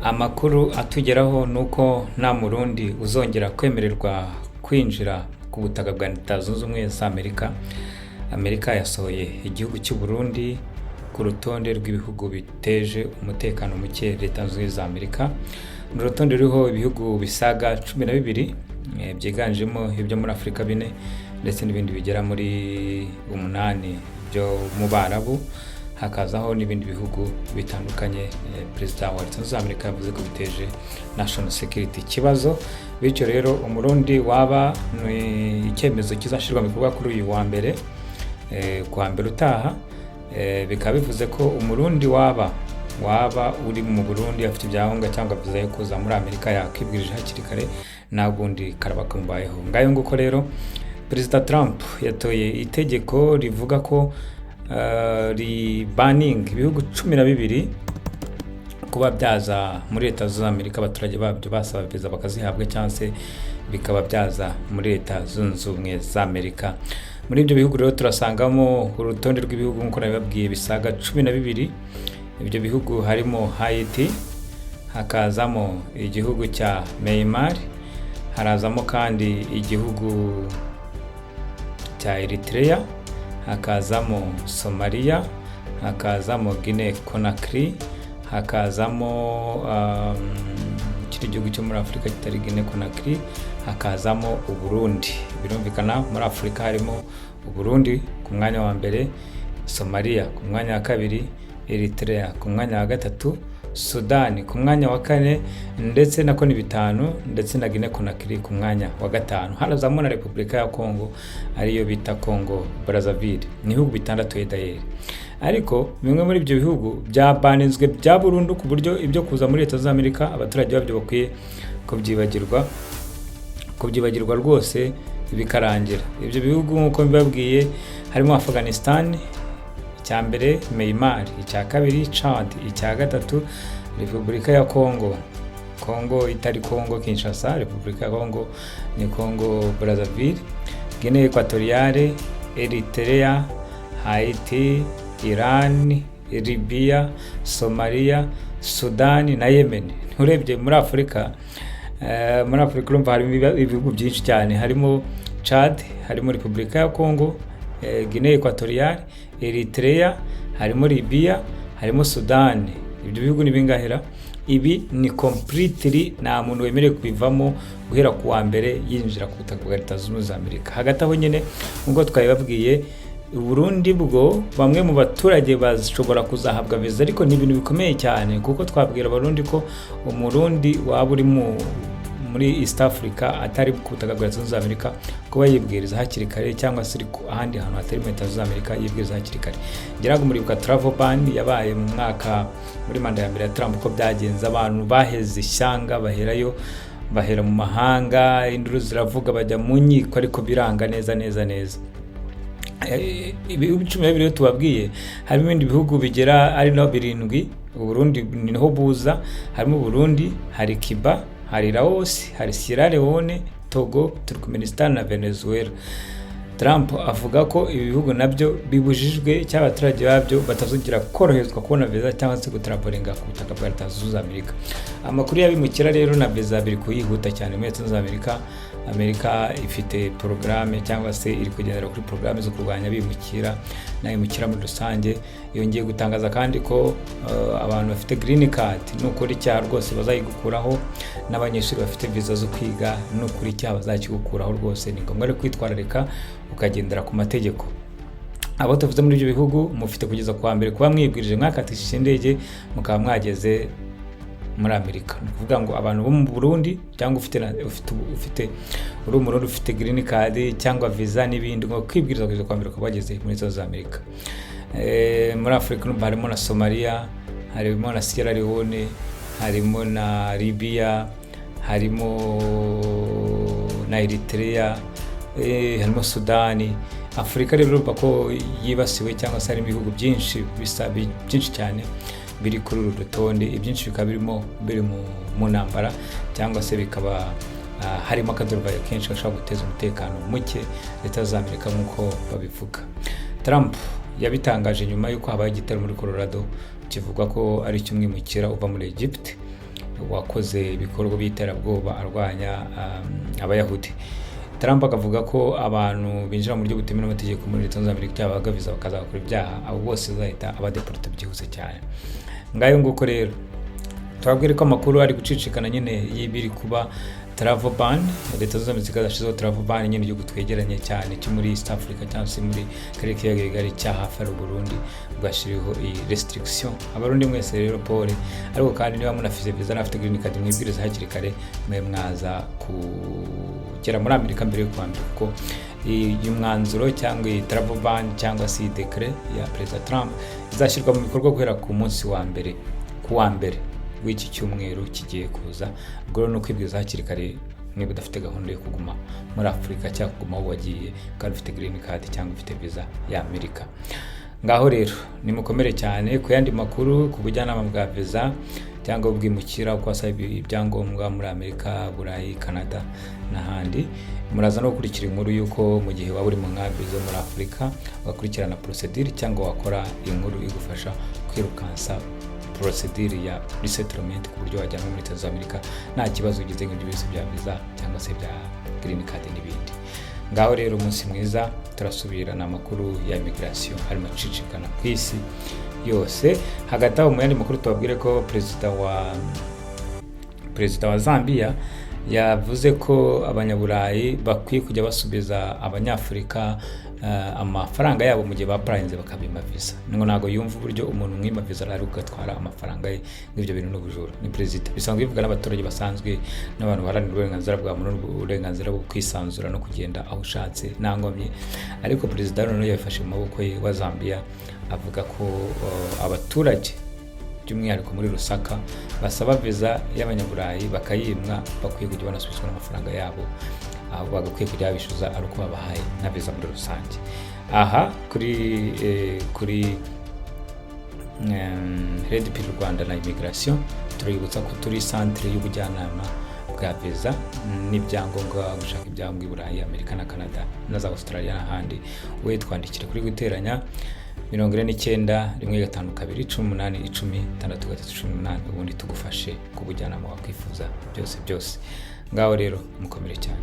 Amakuru atugeraho ni uko nta Murundi uzongera kwemererwa kwinjira ku butaka bwa Leta Zunze Ubumwe za Amerika. Amerika yasohoye igihugu cy'u Burundi ku rutonde rw'ibihugu biteje umutekano muke Leta Zunze Ubumwe za Amerika. Ni urutonde ruriho ibihugu bisaga 12, byiganjemo ibyo muri Afurika bine ndetse n'ibindi bigera muri umunani byo mu Barabu, hakazaho n'ibindi bihugu bitandukanye. Perezida wa Leta Zunze Ubumwe za Amerika yavuze ko biteje national security ikibazo. Bityo rero Umurundi waba, ni icyemezo kizashyirwa mu bikorwa kuri uyu wa mbere, ku wa mbere utaha, bikaba bivuze ko Umurundi waba uri mu Burundi afite ibyangombwa cyangwa viza yo kuza muri Amerika yakwibwirije hakiri kare, nta bundi karaba kamubayeho. Ngayo nguko rero, Perezida Trump yatoye itegeko rivuga ko ribaninga ibihugu 12 kuba byaza muri Leta Zunze Amerika, abaturage babyo basaba viza bakazihabwa, cyangwa se bikaba byaza muri Leta Zunze Ubumwe za Amerika. Muri ibyo bihugu rero turasangamo urutonde rw'ibihugu, nk'uko nabibabwiye, bisaga 12. Ibyo bihugu harimo Haiti, hakazamo igihugu cya Myanmar, harazamo kandi igihugu cya Eritrea, hakazamo Somalia, hakazamo Guinea Conakry, hakazamo ikindi gihugu cyo muri Afurika kitari Guinea Conakry, hakazamo Uburundi. Birumvikana, muri Afurika harimo Uburundi ku mwanya wa mbere, Somalia ku mwanya wa kabiri, Eritrea ku mwanya wa gatatu, Sudani ku mwanya wa kane, ndetse nako ni bitanu, ndetse na Guinea Conakry ku mwanya wa gatanu. Harazamo na Repubulika ya Congo, ariyo bita Congo Brazzaville. Ni ibihugu bitandatu dayeri, ariko bimwe muri ibyo bihugu byabaninzwe bya burundu, ku buryo ibyo kuza muri Leta z'Amerika abaturage babyo bakwiye kubyibagirwa rwose bikarangira. Ibyo bihugu, nk'uko mbibabwiye, harimo Afghanistan icya mbere, Myanmar icya kabiri, Chad icya gatatu, Repubulika ya Congo, Congo itari Congo Kinshasa, Repubulika ya Congo ni Congo Brazzaville, Guinea Equatoriale, Eritrea, Haiti, Iran, Libya, Somalia, Sudani na Yemen. Urebye muri Afurika, muri Afurika urumva harimo ibihugu byinshi cyane: harimo Chad, harimo Repubulika ya Congo, Guinea Equatoriale, Eritrea, harimo Libya, harimo Sudani. Ibyo bihugu ni bingahera? Ibi ni completely, nta muntu wemerewe kubivamo guhera ku wa mbere yinjira ku butaka bwa Leta Zunze Ubumwe za Amerika. Hagati aho nyine, nk'uko twabibabwiye, Burundi bwo bamwe mu baturage bashobora kuzahabwa viza, ariko ni ibintu bikomeye cyane, kuko twabwira Abarundi ko Umurundi waba uri muri East Africa atari ku butaka bwa Leta Zunze Ubumwe za Amerika kuba yibwiriza hakiri kare, cyangwa se uri ahandi hantu hatari muri Leta Zunze Ubumwe za Amerika yibwiriza hakiri kare. Ngira ngo muribuka travel ban yabaye mu mwaka muri manda ya mbere ya Trump, uko byagenze. Abantu baheze ishyanga, baherayo, bahera mu mahanga, induru ziravuga, bajya mu nkiko, ariko biranga neza neza neza. Ibihugu 12 rero tubabwiye, harimo ibindi bihugu bigera ari naho birindwi, Uburundi niho buza. Harimo Burundi, hari Cuba, hari Laos, hari Sierra Leone, Togo, Turkmenistan na Venezuela. Trump avuga ko ibi bihugu nabyo bibujijwe, cyangwa abaturage babyo batazongera koroherezwa kubona viza cyangwa se gutravelinga ku butaka bwa Leta Zunze Ubumwe za Amerika. Amakuru y'abimukira rero na viza biri kuyihuta cyane muri Leta Zunze Ubumwe za Amerika. Amerika ifite porogaramu, cyangwa se iri kugendera kuri porogaramu zo kurwanya abimukira n'abimukira muri rusange. Yongeye gutangaza kandi ko abantu bafite green card nukora icyaha rwose bazayigukuraho, n'abanyeshuri bafite viza zo kwiga nukora icyaha bazakigukuraho. Rwose ni ngombwa rero kwitwararika ukagendera ku mategeko. Abo tuvuze muri ibyo bihugu, mufite kugeza ku wa mbere kuba mwibwirije, mwakatishije indege, mukaba mwageze muri Amerika. Ni ukuvuga ngo abantu bo mu Burundi, cyangwa ufite ufite ufite uri Umurundi ufite green card cyangwa visa n'ibindi, ngo kwibwiriza kugeza ku wa mbere ukaba wageze muri Leta za Amerika. Muri Afurika urumva harimo na Somalia, harimo na Sierra Leone, harimo na Libya, harimo na Eritrea, harimo Sudani. Afurika rero urumva ko yibasiwe, cyangwa se harimo ibihugu byinshi bisa byinshi cyane biri kuri uru rutonde. Ibyinshi bikaba birimo biri mu ntambara, cyangwa se bikaba harimo akaduruvayo kenshi gashobora guteza umutekano muke Leta za Amerika, nk'uko babivuga. Trump yabitangaje nyuma y'uko habaye igitero muri Colorado kivugwa ko ari icy'umwimukira uva muri Egypt. Wakoze ibikorwa by'iterabwoba arwanya Abayahudi. Trump akavuga ko abantu binjira mu buryo butemewe n'amategeko muri Leta Zunze Ubumwe za Amerika cyangwa bahabwa viza bakazakora ibyaha, abo bose azahita abadeporta byihuse cyane. Ngayo nguko rero, tubabwire ko amakuru ari gucicikana nyine y'ibiri kuba. Travel ban, Leta Zunze Ubumwe za Amerika zashizeho travel ban nyine. Igihugu twegeranye cyane cyo muri East Africa cyangwa se muri karere k'ibiyaga bigari cya hafi ari Burundi, bwashyiriweho iyi restriction. Abarundi mwese rero, pole. Ariko kandi niba munafise visa, n'afite green card, mwibwiriza hakiri kare mwe mwaza kugera muri Amerika mbere yo kuwa mbere, kuko uyu mwanzuro cyangwa iyi travel ban cyangwa se iyi décret ya Perezida Trump izashyirwa mu bikorwa guhera ku munsi wa mbere, ku wa mbere w'iki cyumweru kigiye kuza. Ubwo rero ni ukwibwiriza hakiri kare niba udafite gahunda yo kuguma muri Afurika cyangwa kuguma aho wagiye kandi ufite green card cyangwa ufite visa ya Amerika. Ngaho rero nimukomere cyane. Ku yandi makuru ku bujyanama bwa visa cyangwa ubwimukira, uko wasaba ibyangombwa muri Amerika, Burayi, Canada n'ahandi, muraza no gukurikira inkuru y'uko mu gihe waba uri mu nkambi zo muri Afurika ugakurikirana procedure, cyangwa wakora inkuru igufasha kwirukansa procedure ya resettlement ku buryo wajyanwa muri Leta za Amerika nta kibazo ugize nk'ibyo byose bya visa cyangwa se bya green card n'ibindi. Ngaho rero umunsi mwiza, turasubira. Ni amakuru ya immigration arimo acicikana ku isi yose. Hagati aho, mu yandi makuru, tubabwire ko perezida wa Zambia yavuze ko Abanyaburayi bakwiye kujya basubiza Abanyafurika amafaranga yabo mu gihe baapplyinze bakabima visa. Ngo ntabwo yumva uburyo umuntu mwima visa ari ugatwara amafaranga ye, ng'ibyo bintu n'ubujura. Ni perezida, bisanzwe bivuga n'abaturage basanzwe n'abantu baharanira uburenganzira bwa muntu, uburenganzira bwo kwisanzura no kugenda aho ushatse nta nkomyi. Ariko perezida noneho yabifashe mu maboko ye wa Zambia, avuga ko abaturage by'umwihariko muri Lusaka basaba viza y'Abanyaburayi bakayimwa bakwiye kujya banasubizwa n'amafaranga yabo, aho bagakwiye kujya babishyuza ari uko babahaye na viza muri rusange. Aha kuri Red Pill Rwanda na Immigration, tuributsa ko turi centre y'ubujyanama bwa viza n'ibyangombwa, gushaka ibyangombwa i Burayi, Amerika na Canada na za Australia n'ahandi. We twandikire kuri +49 152 18 10 63 18, ubundi tugufashe ku bujyanama wakwifuza byose byose. Ngaho rero mukomere cyane.